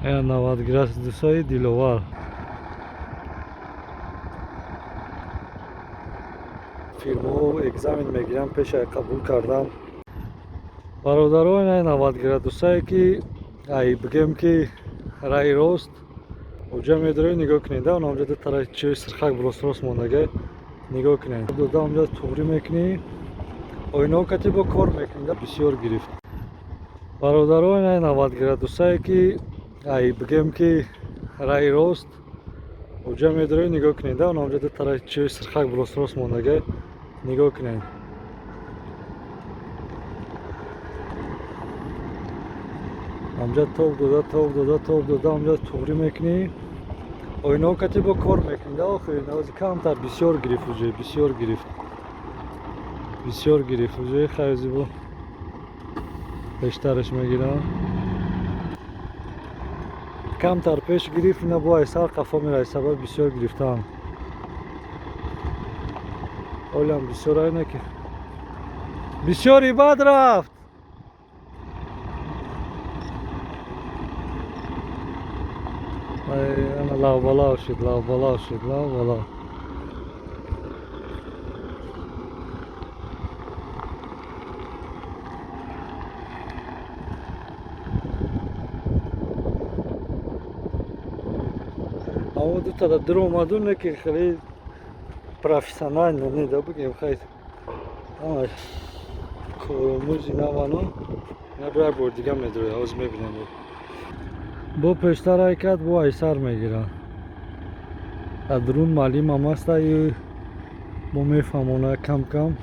Ая 90 градусаи Диловар. Фирмаҳо экзамен мегиранд пешай қабул кардан. Бародарон, ай 90 градусае, ки ай бигем, ки раи рост оҷа медоред, нигоҳ кунед, да, онҷа ду тараф чиёи сирхак рост рост мондага, нигоҳ кунед. Дода, онҷа туғрӣ мекунӣ, оинаҳо кати бо кор мекунӣ, да, бисёр гирифт. Бародарон, ай 90 градусае, ки ай бигем, ки раи рост оҷа медоред, нигоҳ кунед, да, онҷа ду тараф чиёи сирхак рост рост мондага, нигоҳ кунед. Ҳамҷа тоб дода, тоб дода, тоб дода, ҳамҷа туғрӣ мекунӣ, оинаҳо кати бо кор мекунӣ, да. Охир навози камтар бисёр гирифт, уже бисёр гирифт, бисёр гирифт уже. Хайзи бо бештараш мегирам. Камтар пеш гирифт, ина бо ай сар қафо мерай, сабаб бисёр гирифтан. Олям бисёр айна ки бисёри бад рафт. Ана лавбалав шуд, лавбалав шуд, лавбалав. Аммо дутада дуромаду, не ки хеле профессионально не, да, бигем, хай ҳамаш коромӯзи навану. Ина як бор дига медроя, ҳозир мебинем. Бо пештар ҳаракат, бо айсар мегирад. Дар дурун маълимам аста, бо мефаҳмона кам кам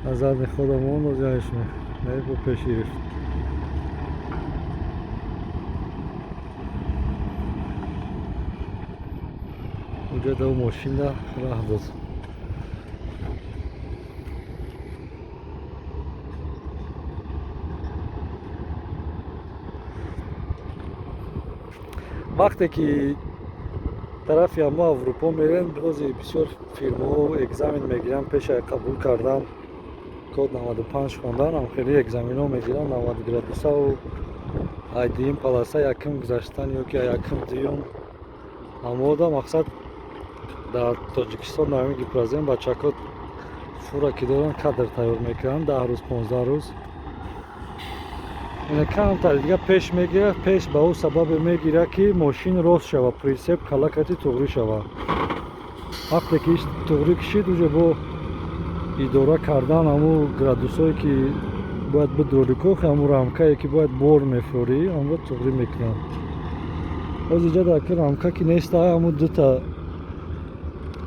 аз зарди худамон озяш не, бо пеш гирифт. Уҷа да мошина раҳ дод. Вақте ки тарафи ҳамо Аврупо мерем, бози бисёр фирмаҳо экзамен мегиранд пешай қабул кардан. Код 95 хондан ам хеле экзаменҳо мегиранд, 90 градусаву ай дуюм полоса якум гузаштан ё ки якум дуюм. Ҳамода мақсад дар Тоҷикистон дар ҳамин Гипрозем бачаҳо фура ки доранд, кадр тайёр мекунанд 10 рӯз, 15 рӯз. Ина камтар дига пеш мегирад. Пеш ба ӯ сабабе мегирад, ки мошин рост шава, прицеп калакати туғрӣ шава. Вақте ки иш туғрӣ кишид, уже бо идора кардан ҳамун градусҳое, ки бояд бидорӣ, кохи ҳамун рамкае, ки бояд бор мефурӣ, онро туғрӣ мекунад. Ҳозир иҷа дар ки рамка ки неста, ҳамун дута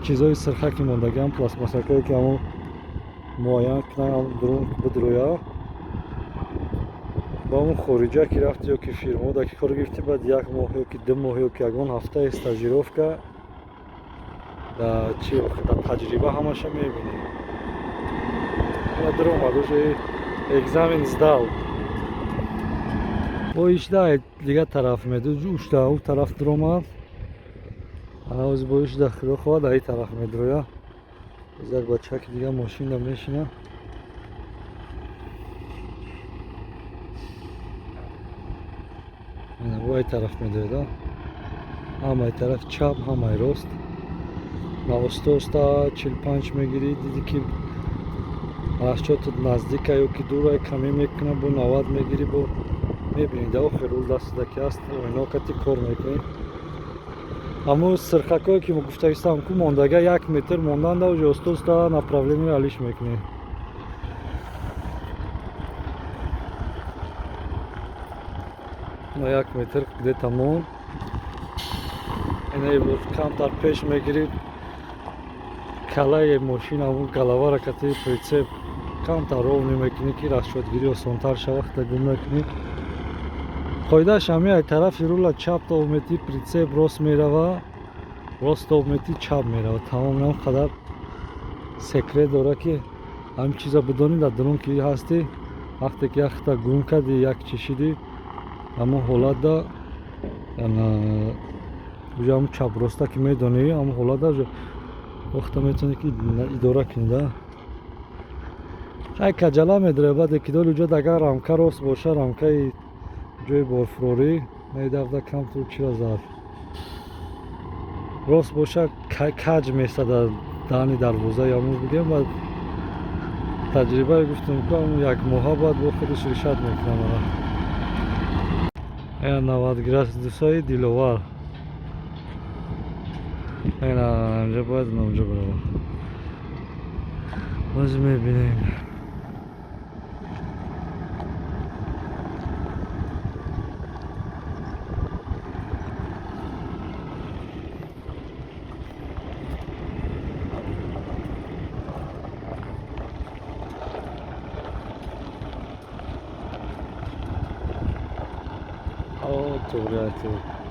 чизҳои сирхаки мондагиам, пластмассакое, ки ҳамун муайян кунанд, ҳамун дурун бидроя. Ба ҳамун хориҷа ки рафти ё ки фирмаода ки кор гирифтӣ, баъд як моҳ ё ки 2 моҳ ё ки ягон ҳафтаи стажировка дар чи, дар таҷриба ҳамаша мебинӣ. Ина дуромад, уже экзамен сдал. Бо ишда дига тараф меду, ушда ӯ тараф дуромад. Ана ҳозир бо ишда, худо хоҳад, аи тараф медроя. Як бачаки дига мошинда мешина. Ина бо ай тараф медояд, ҳамаи тараф чап, ҳамаи рост. На, оста оста 45 мегирӣ, диди ки расчётат наздика ё ки дура, камӣ мекуна, бо 90 мегирӣ, бо мебинӣ, да, охир рул дастада ки аст, оино кати кор мекунӣ. Ҳамун сирхакое, ки гуфтагистам, ку мондага, 1 метр монданда уже оста оста направление алиш мекунӣ. На, 1 метр где-то мон. Ина камтар пеш мегирӣ, калаи мошин, ҳамун головара кати прицеп камтар ровный мекунӣ, ки расчётгирӣ осонтар шава, вақте гум накунӣ. Қоидааш ҳамин: ай тарафи рула чап тоб метӣ, прицеп рост мерава, рост тоб метӣ, чап мерава. Тамом. Ин қадар секрет дора, ки ҳамин чиза бидонӣ, дар дурун ки ҳастӣ, вақте ки яхта гум кардӣ, як чишидӣ, ҳамон ҳолатда уже ҳамун чап роста ки медонӣ, ҳамон ҳолатда уже вақта метавонӣ, ки идора кунӣ, да. Хай, каҷала медорад, баъде ки доли уҷа, агар рамка рост боша, рамкаи ҷои борфурорӣ Наидавда камтур чира зад. Рост боша, каҷ месада даҳани дарвоза яму бигем ва таҷрибае гуфтум ку, ҳамун як моҳа баъд бо худаш решать мекунам. Ана ая 90 градусаи Диловар, ана инҷа бояд онҷо баравам. Боз мебинем. О, туғри.